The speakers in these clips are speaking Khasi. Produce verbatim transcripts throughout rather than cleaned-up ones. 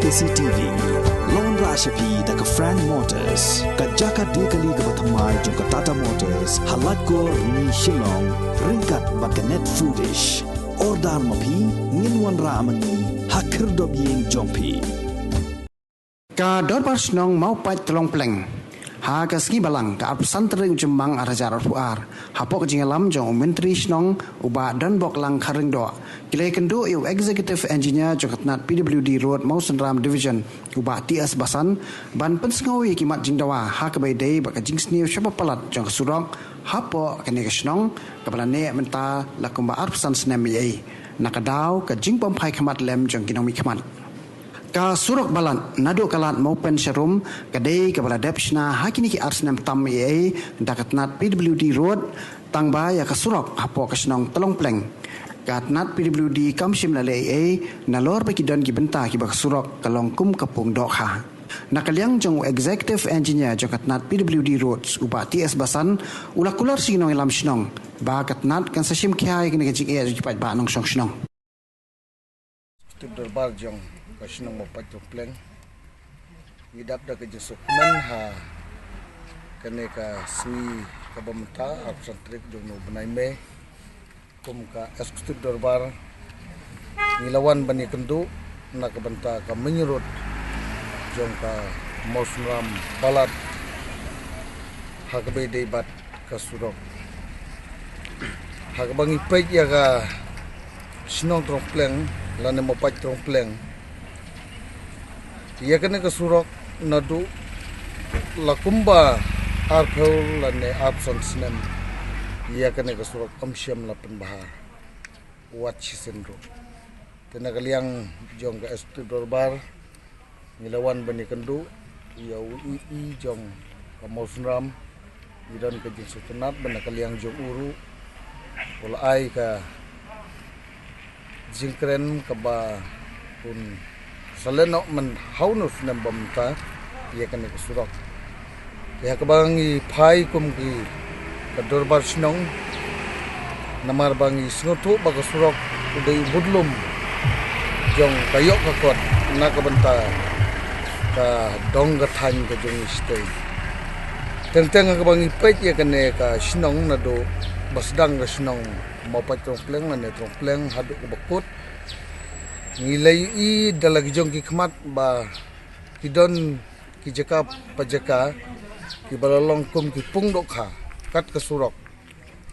C T V. Long ra sha phi da ka Frank Motors, ka jaka die kali kaba thymmai jong ka Tata Motors, ha Laitkor, Rni, Shillong, ryngkat bad ka Net Foodish. Order ma phi, ngin wanrah ma ngi ha khyrdop ïing jong phi. Ka Dorbar Shnong Mawpait Tyrlong Pleng ha ka sngi Balang, ka arphew san tarik u Jymmang ar hajar arphew ar, hapoh ka jingïalam jong u Myntri Shnong u Bah Donboklang Kharlyngdoh, ki la ïakynduh ïa u Executive Engineer jong ka tnat P W D Road Mawsynram Division, u Bah T S Basan, ban pynsngew ïa ki mat jingdawa ha kaba ïadei bad ka jingsniew shaba palat jong ka surok hapoh kane ka shnong, kaba la neh mynta la kumba arphew san snem ïa ei, na ka daw ka jingbymphai khmat lem jong ki nongmihkhmat. Ka surok ba lad naduh ka lad Mawpen Sharum ka dei kaba la dep shna ha kine ki ar snem tam ïa ei da ka tnat P W D Road, tangba ïa ka surok hapoh ka shnong Tyrlong Pleng, ka tnat P W D kam shym la leh ei ei, nalor ba ki don ki bynta kiba ka surok ka long kum ka pung dohkha. Na ka liang jong u Executive Engineer jong ka tnat P W D Roads, u Bah T S Basan, u la kular sha ki nongïalam shnong ba ka tnat kan sa shim khia ïa kane ka jingeh jong ki paidbah nongshong shnong. Executive Dorbar jong ka shnong Mawpait Tyrlong Pleng, ngi dap da ka jingsngewkmen ha kane ka sngi kaba mynta, arphew san tarik jong u bnai May, kum ka Executive Dorbar, ngi la wan ban ïakynduh na ka bynta ka main road jong ka Mawsynram ba lad ha kaba ïadei bad ka surok. Ha kaba ngi peit ïa ka shnong Tyrlong Pleng lane Mawpait Tyrlong Pleng, ïa kane ka surok naduh la kumba arphew lane arphew san snem, ïa kane ka surok kam shym la pynbha wat shisien ruh. Te na ka liang jong ka Executive Dorbar, ngi la wan ban ïakynduh ïa u EE jong ka Mawsynram, ngi don ka jingsngewtynnat ba na ka liang jong u ruh u la ai ka jingkren kaba un sa leh noh man ha une u snem ba mynta ïa kane ka surok. Te ha kaba ngi phai kum ki ka dorbar shnong, namar ba ngi sngewthuh ba ka surok u dei u budlum jong ka ïoh ka kot na ka bynta ka dong ka thaiñ ka jong ngi shatei. Teng teng ha kaba ngi peit ïa kane ka shnong naduh ba sdang ka shnong Mawpait Tyrlong Pleng lane Tyrlong Pleng haduh kaba kut, ngi la ïohi da la ki jong ki khmat ba ki don ki jaka pa jaka kiba la long kum ki pung dohkha kat ka surok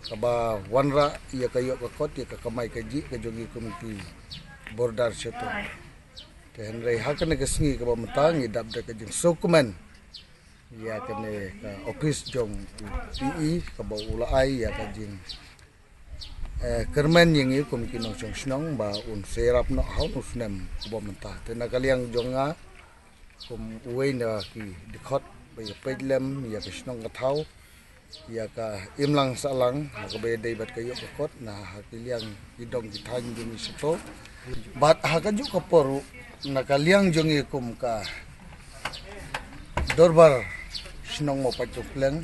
kaba wanrah ïa ka ïoh ka kot, ïa ka kamai kajih ka jong ngi kum ki border shatei. Te hynrei ha kane ka sngi kaba mynta ngi dap da ka jingsngewkmen ïa kane ka ophis jong u EE kaba u la ai ïa ka jing, eh, kyrmen ïa ngi kum ki nongshong shnong ba un sa ïarap noh ha une u snem uba mynta. Te na ka liang jong nga kum uwei na ki dkhot ba ïa peit lem ïa ka shnong ka thaw, ïa ka imlang sahlang ha kaba ïadei bad ka ïoh ka kot na ha ki liang ki dong ki thaiñ jong ngi shatei. Bad ha kajuh ka por ruh na ka liang jong ngi kum ka dorbar shnong Mawpait Tyrlong Pleng,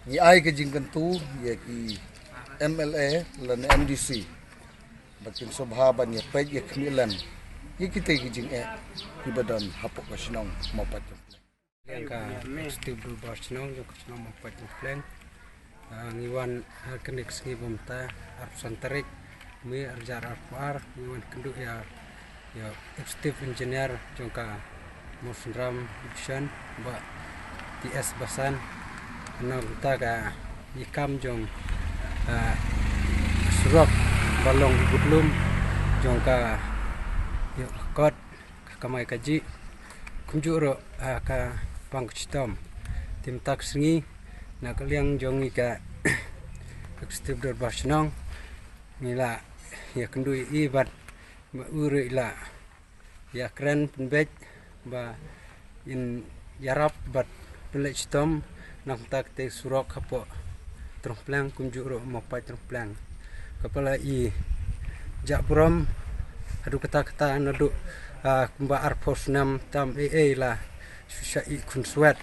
ngi ai ka jingkyntu ïa ki MLA lane MDC ba kin sngewbha ban ïa peit ïa khmih lem ïa kitei ki jingeh kiba don hapoh ka shnong Mawpait Tyrlong Pleng. Ïa ka Executive Dorbar Shnong jong ka shnong Mawpait Tyrlong Pleng. Ah, ngi wan ha kane ka sngi ba mynta, arphew san tarik May ar hajar arphew ar, ngi wan kynduh ïa, ïa Executive Engineer jong ka Mawsynram Division, Bah T S Basan, na ka bynta ka ïa kam jong, ah, surok ba long budlum jong ka ïoh ka kot, ka kamai kajih, kumjuh ruh, ah, ka pang ka chitom. Te mynta ka sngi na ka liang jong ngi ka Executive Dorbar Shnong, ngi la ïa kynduh ïa i bad ma u ruh i la ïa kren pynbeit ba in ïarap bad pynleit shitom na ka bynta katei surok hapoh Tyrlong Pleng kumjuh ruh Mawpait Tyrlong Pleng. Kaba la i jah burom haduh katta katta naduh, ah, kumba arphew snem tam ei ei la shu shah ïeh khunswet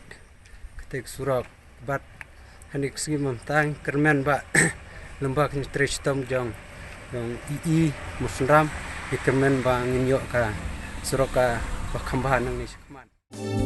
katei ka surok. Bad ha kane ka sngi mynta ngi kyrmen ba lyngba ka jingtrei shitom jong, jong EE Mawsynram, ngi kyrmen ba ngin ïoh ka surok ka ba kham bha nangne shakhmat.